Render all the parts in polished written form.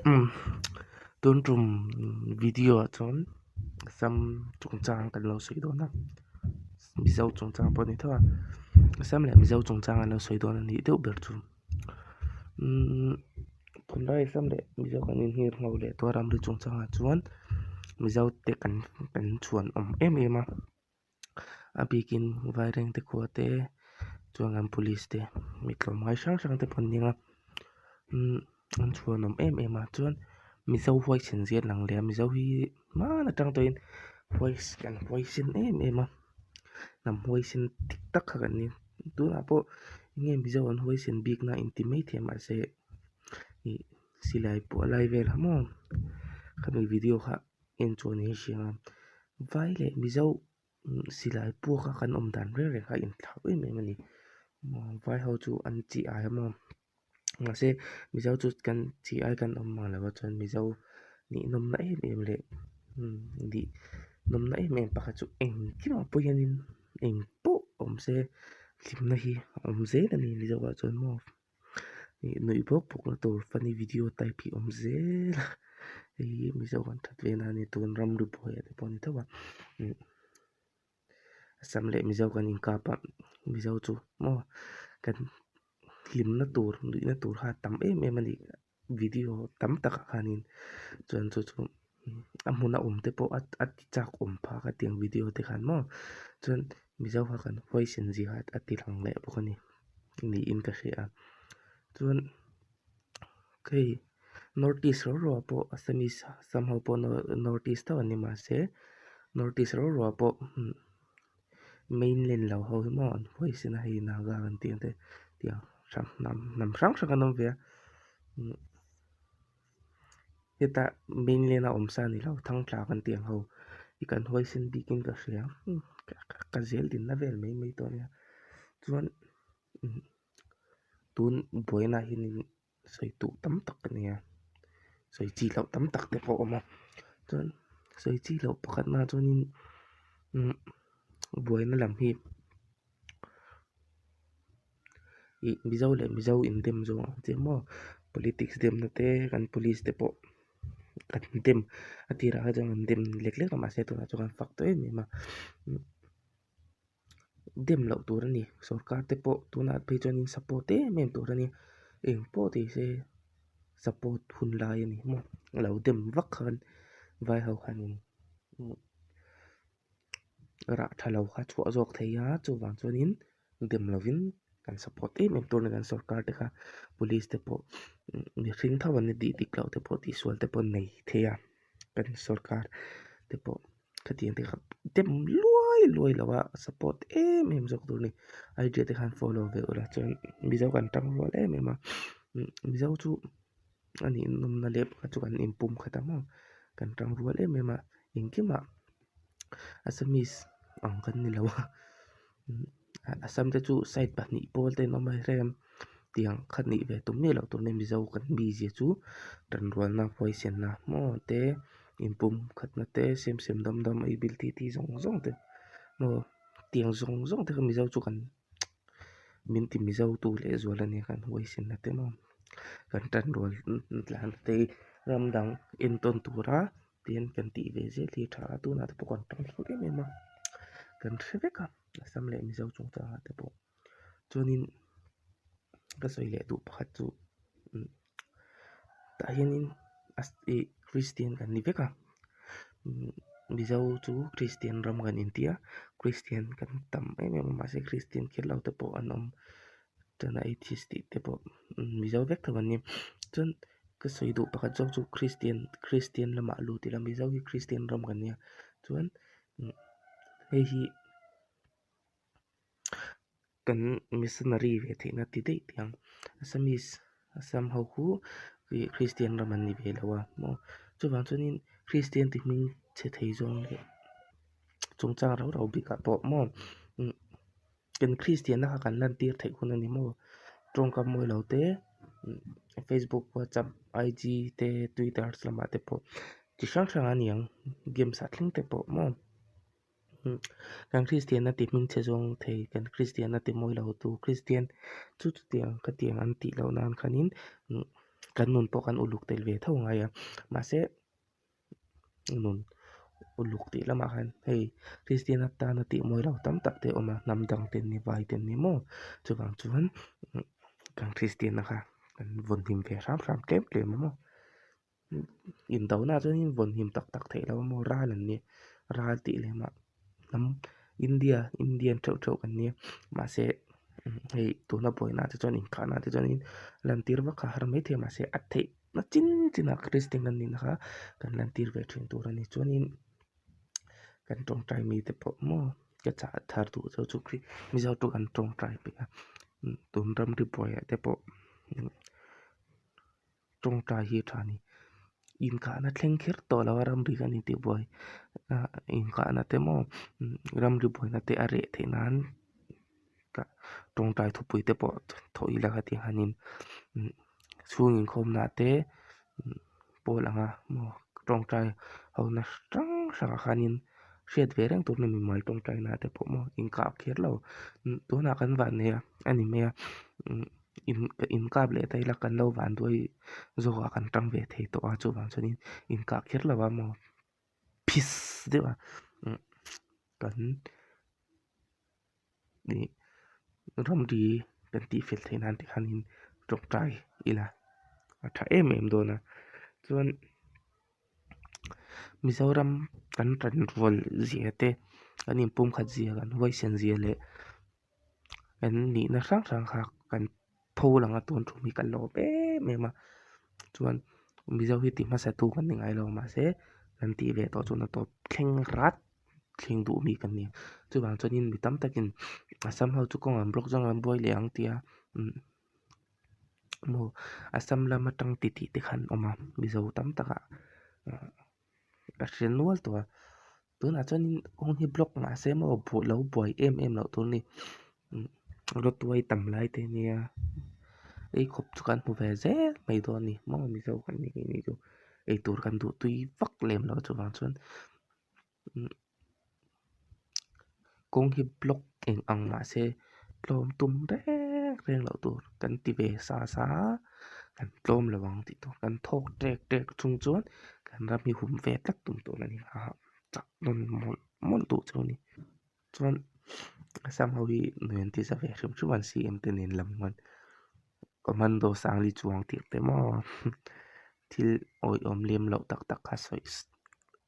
Umm tun tum video ah chuan sam chungchang kan lo sawi dawn a mizo chungchang pawh a ni tho a sam leh mizo chungchang an lo sawi dawn a nih deuh ber chu umm tunlai sam leh mizo kan inhnial ngho leh tawh a ramri chungchangah chuan mizo te kan kan chhuan awm em em a. A bikin vairengte khua te chuan an police te mi tlawmngai hrang hrang te pawh an ning a umm an chhuanawm em em a chuan mizo huaisen zia lang leh a mizo hi hman atang tawhin huaisen kan huaisen em em a hnam huaisen dik tak kha kan ni tunah pawh enge mizo an huaisen bik na inti maithei mahse ih silai pawh a lai vel kha maw khami video kha. En chuan in hria a vai leh mizo silai puak a kan awm dan reng reng kha a inthlau em em a ni vai ho chu an chi ai a maw mahse mizo chu kan chi ai kan awm mang lo a chuan mizo nih nawmna em em leh nih nawmna em em pakhat chu engkim ah pawh hianin eng pawh awm se hlimna hi a awm zel a ni mizo ah chuan maw. Ih nuih bawk bawk na tur funny video type hi a awm zel a hei hi mizo kan that ve na a ni tun ramri buai ah te pawh a ni tho a umm Assam leh mizo kan inkap a mizo chu maw kan hlimna tur nuihna tur kha a tam em em a ni video tam takah khanin chuan chu chu a hmuna awm te pawh a ti chak awm phak a tiang video te khan maw chuan mizo kha kan huaisen zia a ti lang leh bawk a ni niin ka hria a chuan hei north east ro ro ah pawh assamese assam ho pawh north east tho an ni mahse north east ro ro ah pawh mainland lo ho hi maw an huaisen a hei naga kan tih ang te tiang hnam hnam hrang hrang an awm ve a. Heta mainland a awm sa ni lo thangtla kan tih ang ho hi kan huaisen bikin ka hria ka zel dinna vel mai mai tawh a nia chuan tun buaina ah hianin sawi duh tam tak a nei a sawi chi loh tam tak te pawh a awm a chuan sawi chi loh pakhat na chuanin buaina lam hi. Ih mizo leh mizo indem zawng ang che maw politics demna te kan police te pawh kan dem a tirah kha chuan kan dem lek lek a mahse tunah chuan kan fak tawh em em a dem loh tur a ni sorkar te pawh tunah phei chuan in support em em tur a ni eng pawh ti se support hun lai a ni maw lo dem vak khan vai ho khanin. Rah tha lo kha chhuah zawk thei a chuvang chuanin dem lovin kan support em em tur a ni kan sorkar te kha police te pawh mihring tho an ni tih dik loh te pawh tihsual te pawh nei thei a kan sorkar te pawh khatiang te kha dem luai luai lo a support em em zawk tur a ni idea te khan follow ve ula chuan mizo kan tang rual em em a mizo chu a nih nawmna leh pakhat chu kan inpum khat ang maw kan tang rual em em a engkimah. Assamese ang kan ni lo a Assam te chu side pahnih pawl te an awm a hrem tiang kha nih ve tum miah loh tur nia Mizo kan mizia chu tanrualna huaisenna maw te inpum khatna te sem sem dam dam ei bil tih tih zawng zawng te maw tiang zawng zawng te kha Mizo chu kan min ti Mizo tu leh zual a nia kan huaisenna te maw kan tanrual tlan te ram dang entawn tura. Tin kan tih ve zel hi a tha a tunah te pawh kan tawng hlawm em em a kan hre vek a Assam leh Mizo chungchangah te pawh chuanin ka sawi leh duh pakhat chu tah hianin ih Christian kan ni vek a Mizo chu Christian ram kan inti a Christian kan tam em em a mahse Christian kher lo te pawh an awm chuan atheist tih te pawh Mizo vek tho an ni chuan. Ka sawi duh pakhat zawk chu Christian Christian lamah lut ila Mizo hi Christian ram kan nia chuan hei hi kan missionary ve theihna ti daih teh ang Assamese Assam ho khu ih Christian ram an ni ve lo a maw chuvang chuanin Christian ti hming chhe thei zawng leh chungchang rau rau bikah pawh maw. Kan Kristianna kha kan lantir theih hun a ni maw? Tawngkam mawi lo te, Facebook, WhatsApp, IG te, Twitter lamah te pawh chi hrang hrang a ni ang, games ah thleng te pawh maw? Kan Kristianna ti hming chhe zawng thei, kan Kristianna ti mawi lo tu, Kristian chu chutiang khatiang an tih loh nan khanin. Kan nun pawh kan uluk tel ve tho ngai a, mahse nun uluk tih lamah khan hei Kristian atana tih mawi lo tam tak te a awm a, hnam dang te an ni vai te an ni maw chuvang chuan kan Kristianna kha kan vawnhim ve hram hram tlem tlem a maw. Indona chuan vawnhim tak tak theih loh a maw ral an nia ral tih leh mah hnam India Indian theuh theuh kan nia mahse hei tuna buaina te chuan inkhahna te chuanin lantir vak a har maithei a mahse a theihna chin chinah Kristian kan nihna kha kan lantir ve thin tur a ni chuanin kan tawngtai mite pawh maw ka chah thar duh chu chu Mizo chu kan tawngtai peih a tun ramri buaiah te pawh. Tawngtai hi a tha a ni. Inkahna thleng kher tawh lo a ramri kan intihbuai ah inkahna te maw ramri buaina te a reh theih nan tawngtai thupui te pawh thawh ila ka tih hianin chhung inkhawmna te pawl anga maw tawngtai ho na hrang hrangah khanin hriat ve reng tur a ni mimal tawngtaina te pawh maw inkah kher lo tunah kan vannei a a ni mai a. In kap leh ta ila kan lo van duai zawk ah kan tang ve thei tawh a chuvang chuanin in kah kher lo a maw phis deuh a kan ih ramri kan tih fel theih nan te khanin tawngtai ila a tha em em dawn a chuan Mizoram kan tan rual zia te kan inpumkhat zia kan huaisen zia leh. Kan nihna hrang hrang kha kan pho lang a tun tum hi kan lawm em em a chuan mizo hi ti hmasa tu kan ni ngai lo mahse kan tih ve tawh chuan a tawp thleng rat thleng duh mi kan ni chuvang chuanin mi tam takin Assam ho chu kawng an block zawng an buai leh ang tia maw Assam lam atang titih te khan awm a mizo tam takah. Ka hre nual tawh a tunah chuanin kawng hi block mahse maw buh lo buai em em loh tur a ni rawtuai tam lai te ania ei khawp chu kan hmu ve zel mai dawn a ni maw mizo kan nih hi chu eitur kan duh tui vak lem lo chuvang chuan. Kawng hi block eng ang mahse tlawm tum reng reng loh tur kan ti ve sa sa a kan tlawm lo ang tih tur kan thawk tek tek chung chuan kan ram hi hum ve tlat tum tur a ni a chak nawn mawlh mawlh duh chu a ni chuan Assam ho hi nuam ti za ve hrim hrim an CM te nen lam hian commando sangli chuang tir te maw thil awihawm lem loh tak tak kha sawi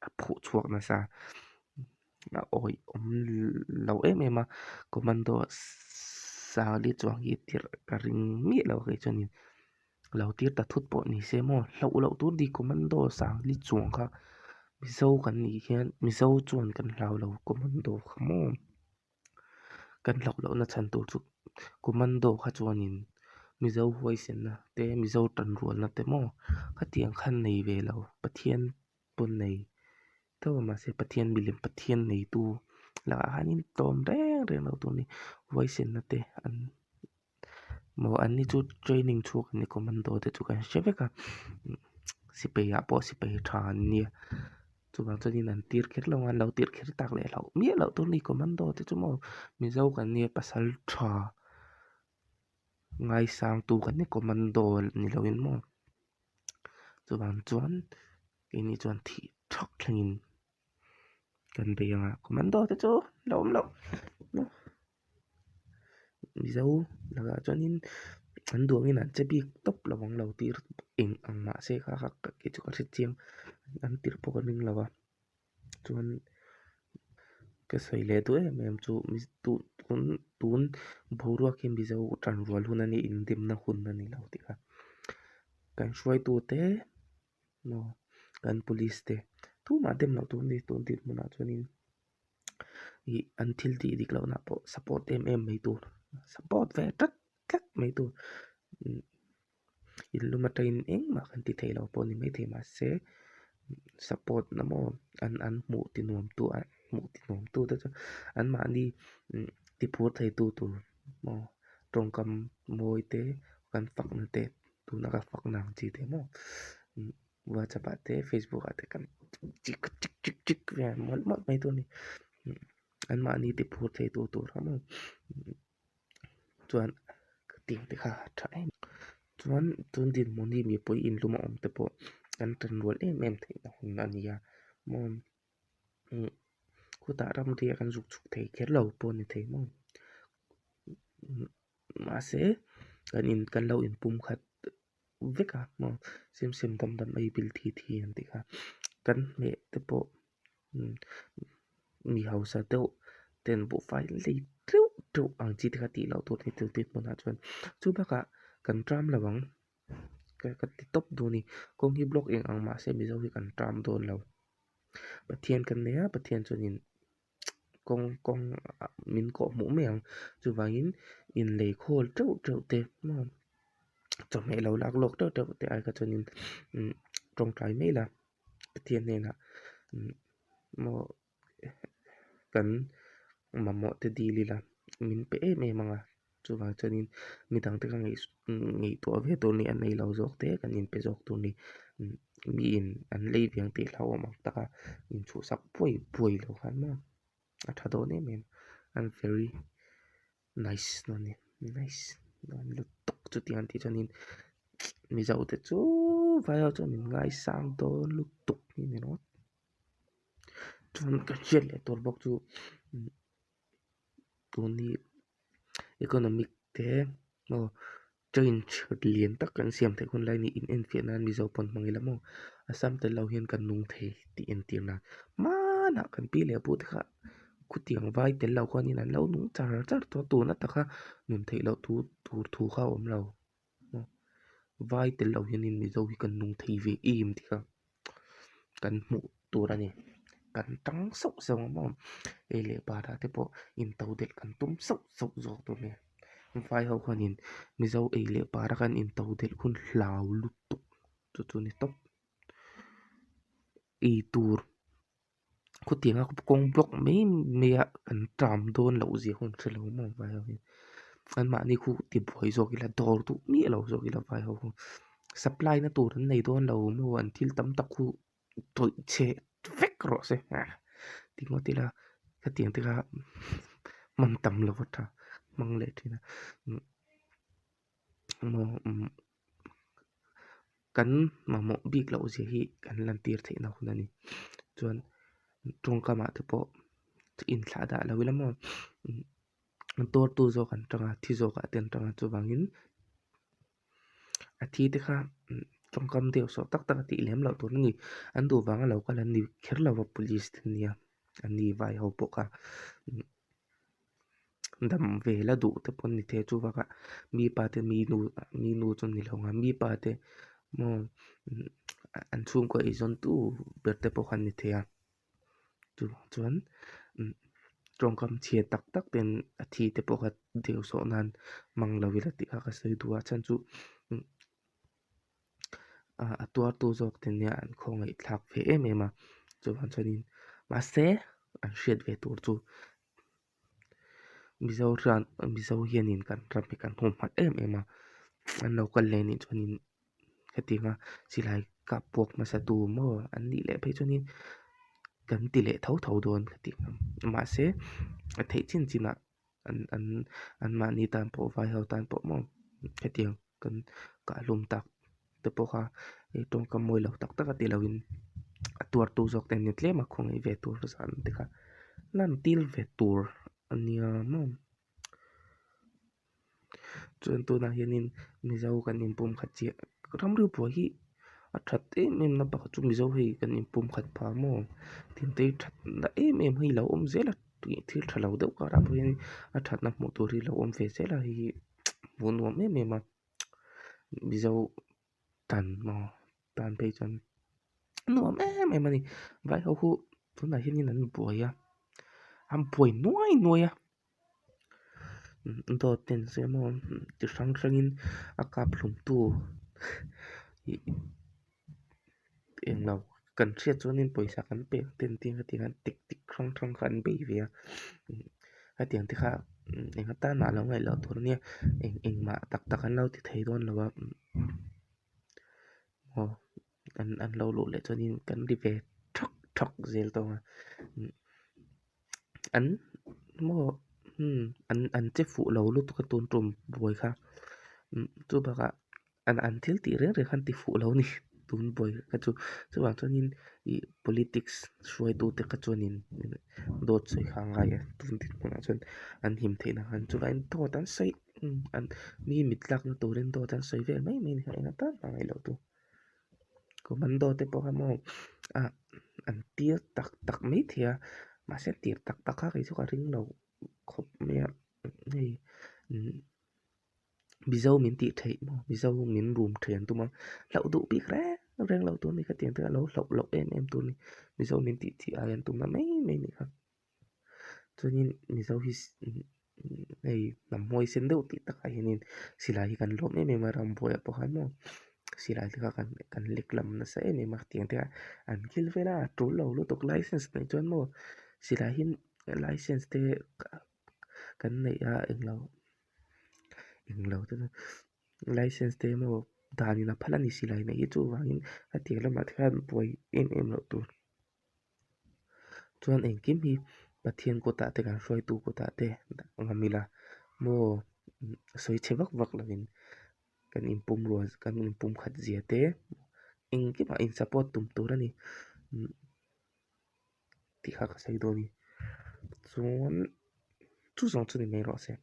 a phuh chhuak nasa a awihawm lo em em a commando sangli chuang hi tirh ka ring miah lo kei chuanin lo tir ta thut pawh ni se maw hlauh loh tur ni commando sangli chuang kha mizo kan nih hian mizo chuan kan hlau lo commando kha maw. Kan hlauh lohna chhan tur chu commando kha chuanin Mizo huaisenna te Mizo tanrualna te maw khatiang khan nei ve lo Pathian pawn nei tho a mahse Pathian milem Pathian neitu lakah khanin tlawm reng reng lo tur a ni huaisenna te an maw an ni chu training chhuak an ni commando te chu kan hre vek a sipai ah pawh sipai tha an nia chuvang chuanin an tir kher lo a an lo tir kher tak leh hlauh miah loh tur a ni commando te chu maw mizo kan nia pasal tha ngaisang tu kan ni commando ni loin maw chuvang chuan keini chuan thih thak thlengin kan bei ang a commando te chu la awm loh. Mizo lakah chuanin an duangin an che bik tawp lo ang lo tir eng ang mahse kha kha kei chu ka hre chiang an tirh pawh ka ring lo a chuan ka sawi leh duh em em chu tun tun boruak hi Mizo tan rual hun a ni indemna hun a ni lo tih kha kan hruaitute maw kan police te tumah dem loh tur a ni tun dinhmunah chuanin. Ih an thil tih dik lohna pawh support em em mai tur support ve tlat tlat mai tur in lum atangin engmah kan ti thei lo pawh a ni maithei mahse support na maw an an hmuh ti nuam tu a hmuh ti nuam tu te chu an mahni ti phur thei tu tur maw tawngkam mawi te kan fakna te tuna ka fakna ang chi te maw. Whatsapp ah te Facebook ah te kan chik chik chik chik vel mawlh mawlh mai tur a ni an mahni ti phur thei tu tur ang chuan ka tih te kha a tha em. Chuan tun dinhmun hi mipui inlum a awm te pawh kan tan rual em em theihna hun a ni a maw umm khutah ramri ah kan zuk chhuk thei kher lo pawh a ni thei maw mahse kan in kan lo inpum khat vek a maw sem sem dam dam ei bil thi thi an tih kha kan hmeh te pawh mi hausa deuh ten buhfai lei teuh teuh ang chi te kha tih loh tur a ni tih hmunah chuan chu bakah kan ṭam lo ang ka ti tawp dawn a ni kawng hi block eng ang mahse mizo hi kan ṭam dawn lo Pathian kan nei a Pathian chuanin kawng kawng min kawh hmuh mai ang chuvangin inlei khawl teuh teuh te maw chawhmeh lo lak lawk teuh teuh te ai kha chuanin tawngtai mai la. Pathian hnenah maw kan mamawh te dil ila min pe em em ang a chuvang chuanin midang te kha ngaihtuah ve tur nih a nei lo zawk te kan inpe zawk tur ni miin an lei ve ang tih hlauhawm ang taka inchhuhsak buai buai lo khan maw a tha dawn em em I'm very nice dawn a ni nice dawn lutuk chutiang an tih chuanin Mizo te chu vai ho chuan min ngaisang dawn lutuk hi a ni ringawt chuan ka hriat leh tur bawk chu tun hi economic te aw change lian tak kan siam theih hun lai a ni in enfiah nan Mizo pawn hmang ila maw Assam tel lo hian kan nung thei tih entir nan hmanah kan pi leh pu te kha khutiang vai tel lo khuanin an lo nung char char tawh a tun ataka nun theih loh thu tur thu kha a awm lo. Vai tel lo hianin Mizo hi kan nung thei ve em tih kha kan hmuh tur a ni. Kan tang sauh sauh ang maw? Ei leh barah te pawh into delh kan tum sauh sauh zawk tur a ni. Vai ho khanin Mizo ei leh bara kan into delh hun hlau lutuk chu chu a ni tawp. Ei tur. Khutianga kawng block mai mai a kan tram dawn loh zia hun hre lo maw vai ho hi anmahni khu tibuai zawk ila dawr duh miah lo zawk ila vai ho khu supply na tur an nei dawn lo maw an thil tam tak khu tawih chhe vek rawh se ti ngawt ila hetiang te kha hman tam lo a tha hmang leh thin a. Kan mamawh bik loh zia hi kan lantir theihna hun a ni. Chuan tawngkamah te pawh inthlah dah lo ila maw tuartu zawk an tang a, thi zawkah te an tang a chuvangin a thi te kha tawngkam deuh sawh tak tak a tih lem loh tur a ni. An duh vanga lo kal an ni kher lo va police te nia an ni vai ho pawh kha. Dam ve la duh te pawh an ni thei a chuvangah mi pa te mi nu mi nu chu an ni lo ang a mi pa te maw an chhungkaw eizawn tu ber te pawh kha an ni thei a chuvang chuan tawngkam chhia tak tak ten a thi te pawh kha deu sawh nan hmang lo ila tih kha ka sawi duh a chhan chu a tuartu zawk te nia an khawngaih thlak ve em em a chuvang chuanin mahse an hriat ve tur chu. Mizo hian Mizo hianin kan ram hi kan hmuh hmat em em a an lo kal leh anih chuanin hetianga silai kap puak hmasa tu maw an nih leh phei chuanin kan ti leh tho tho dawn ka ti mahse a theih chin chin ah an an an mahni tan pawh vai ho tan pawh maw hetiang kan kah hlum tak te pawh kha hei tawngkam mawi lo tak tak a ti loin a tuartu zawk te an ni tlem a khawngaih ve tur zan te kha lan tir ve tur a nia maw chuan tunah hianin mizo kan inpum khat chiah ramri buai hi a that em em na pakhat chu mizo hei kan inpum khat phah maw tin te that na em em hi lo awm zel a thil tha lo deuh karah pawh hian a thatna hmuh tur hi lo awm ve zel a hei hi hmuh nuam em em a. Mizo tan maw tan phei chuan nuam em em a ni vai ho hi tunah hianin an buai a an buai nuai nuai a dawt te an sawi maw ti hrang hrangin a kap hlum tu ih englo kan hriat chuanin pawisa kan pek te an tia hetiang hian tik tik hrang hrang kha an bei ve a hetiang te kha eng atan mah lo ngaih loh tur ania eng engmah tak tak an lo ti thei dawn lo a aw an an lo luh leh chuanin kan ri ve thak thak zel tawh ang a an maw an an che fuh lo lutuk a tun tum buai kha chu bakah. An an thil tih reng reng khan ti fuh lo a ni tun buai kha chu chuvang chuanin ih politics hruaitute kha chuanin dawt sawi kha a ngai a tun dinhmunah chuan an him theih na khan chuvangin dawt an sawi an mi mit tlakna turin dawt an sawi vel mai mai a ni kha eng atan mah ngaih loh tur commando te pawh kha maw ah an tir tak tak maithei a mahse tir tak tak kha kei chu ka ring lo khawp mai a hei umm. Mizo min tih theih maw Mizo min rum theih an tum a hlauh duh bik reng reng lo tur a ni ka tiang te a lo hlauh loh em em tur a ni Mizo min tih theih ai an tumna mai mai a nih kha chuanin Mizo hi hei hnam huaisen deuh tih takah hianin silai hi kan lawm em em a rambuaiah pawh khan maw silai te kha kan kan lek lam nasa em em a tiang te an thil vel a a tul lo lutuk license neih chuan maw silai hi license te kan neih a englo. Englo te chu license te emaw dan in a phal a ni silai neih hi chuvangin a tir lamah te khan buai em em loh tur chuan engkim hi Pathian kutah te kan hruaitu kutah te dah ngam ila maw sawi chhe vak vak lovin kan inpum rual kan inpum khat zia te engkimah in support tum tur a ni tih kha ka sawi dawn a ni chuan chu zawng chu ni mai rawh se.